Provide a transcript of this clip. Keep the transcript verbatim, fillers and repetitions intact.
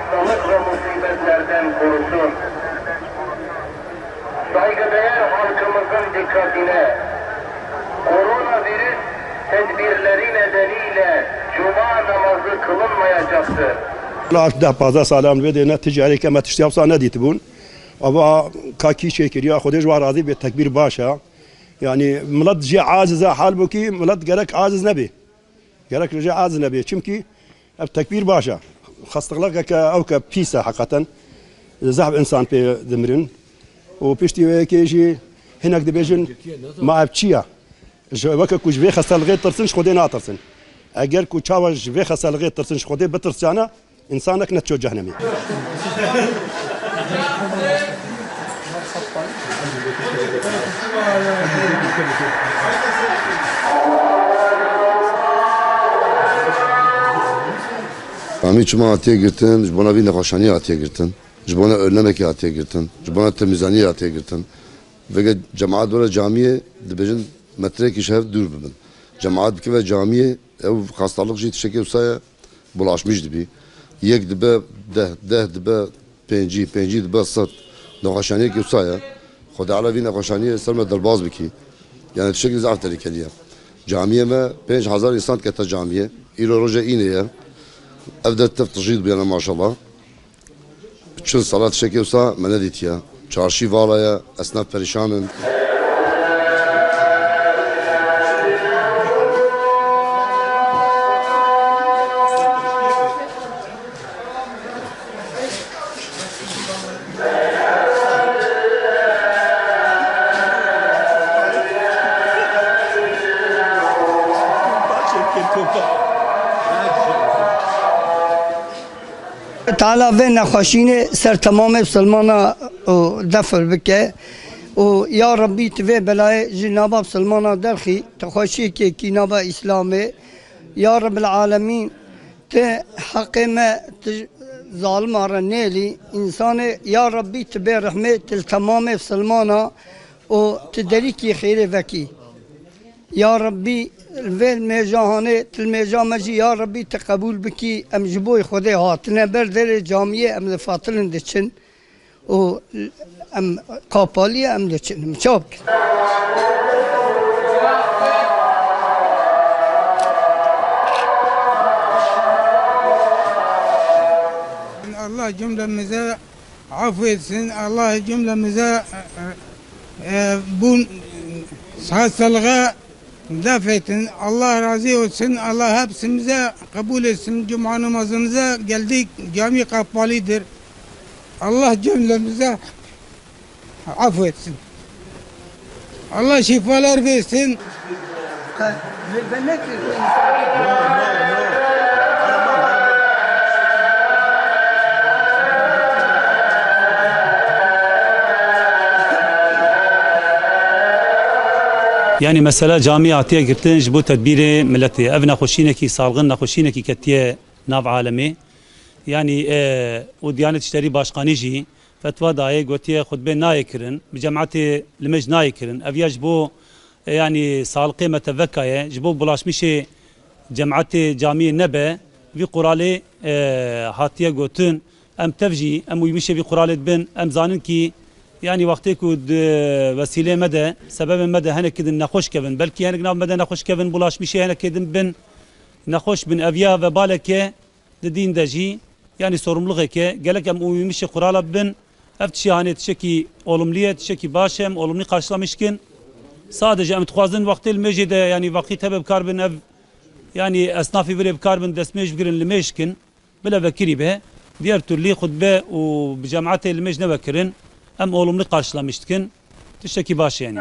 Hastalık ve musibetlerden korusun. Saygıdeğer halkımızın dikkatine, koronavirüs tedbirleri nedeniyle cuma namazı kılınmayacaktır. Li deh pazdeh salan vê dê ne ticareke me tiştiya wisa nedîtibûn. Ava ka kî çêkiriya, Xwedê ji wan razî bê, tekbîr baş e. Yanî milet jê aciz e, halbûkî milet gerek aciz nebê. Gerek jê aciz nebê. Çimkî ev tekbîr baş e. Xestilixeke ew ke pîs e heqeten. Zehf insan pê dimirin. Û piştî wê yekê jî hinek dibêjin, ma ev çi ye? Ji, weke ku ji vê xestelixê tirsin, ji Xwedê natirsin. Eger ku çawa ji vê xestelixê tirsin, ji Xwedê bitirsiyane, însanek nediço cehnemê. Camî çima hatiye girtin? Ji bona vî nexweşaniyê hatiye girtin. Ji bona önlemekê hatiye girtin. Ji bona temizaniyê hatiye girtin. Veke cemaat were camiyê, dibêjin metrekî ji hev dûr bibin. Cemaat bikive camiyê, ew xastalix jî tiştekê wisa ye, bulaşmîş dibî. Yek dibe deh, deh dibe pêncî, pêncî dibe sed. Nexweşaniyekê wisa ye. Xwedê Teala vî nexweşaniyê ser me derbaz bikî. Yani tiştekî zaf tehlikeli ye. Camiyê me pênc hezar însan kete camiyê. Îro roja înê ye. Ev der tev tijî dibiyane maşallah. Çil sala tiştekê wisa me nedîtiye. Çarşî vala ye, esnaf perîşan in. Teala vê nexweşînê ser temamê Misilmana û defir bike û ya Rebbî tu vê belayê ji nava Misilmana derxî, tu xweşiyekê kî nava Îslamê. Ya Rebbil Alemîn, tu heqê me tu zalima re nêlî, însanê, ya Rebbî tu bê rehmê tu li temamê Misilmana û tu derîkî xêrê vekî. Ya Rebbî, li vê mêja hanê, tu li mêja me jî, ya Rebbî, tu qebûl bikî, em ji bo Xwedê hatine ber derê camiyê, em li fatilin diçin û em qapalî ye, em diçin, em çawa bikin? Allah cümlemize affetsin. Allah cümlemize, e, e, bu hastalığa def etsin. Allah razı olsun. Allah hepsimize kabul etsin. Cuma namazımıza geldik. Cami kapalıdır. Allah cümlemize affetsin. Allah şifalar versin. Yanî mesela camî hatiye girtin ji bo tedbîrê miletê. Ev nexweşînekî salxin, nexweşînekî ketiye nav alemê. Yanî, e, û Diyanet İşleri Başkanı jî fetwa daye, gotiye xutbe nayê kirin, bi cemaetê limêj nayê kirin. Ev ya ji bo, e, yanî salqê me teveka ye, ji bo bulaşmişê cemaetê camiyê nebe, vî quralê, e, hatiye gotin. Em tev jî, em uymişê vî quralê dibin. Em zanin kî, yanî wextê ku di wesîlê me de, sebebê me de henekê din nexweş kevin. Belkî hinek nav me de nexweş kevin, bulaşmişê henekê din bin, nexweş bin. Ev ya vebaleke di dîn de jî, yanî sorumlulığeke, gelek em uymişê qurala bibin. Ev tişiya hanê tişekî olumlî ye, tişekî baş e, em olumlî qarşılamiş kin. Sadece em dixwazin wextê li mêjê de, yanî vakît hebe bi kar bin ev, yanî esnafî virê bi kar bin destmêj bigirin, li mêj kin, bila vekirî be. Diğer türlü xutbe û bi cemaetê li mêj nebe kirin, em olumlî qarşılamiş dikin. Tiştekî baş e yanî.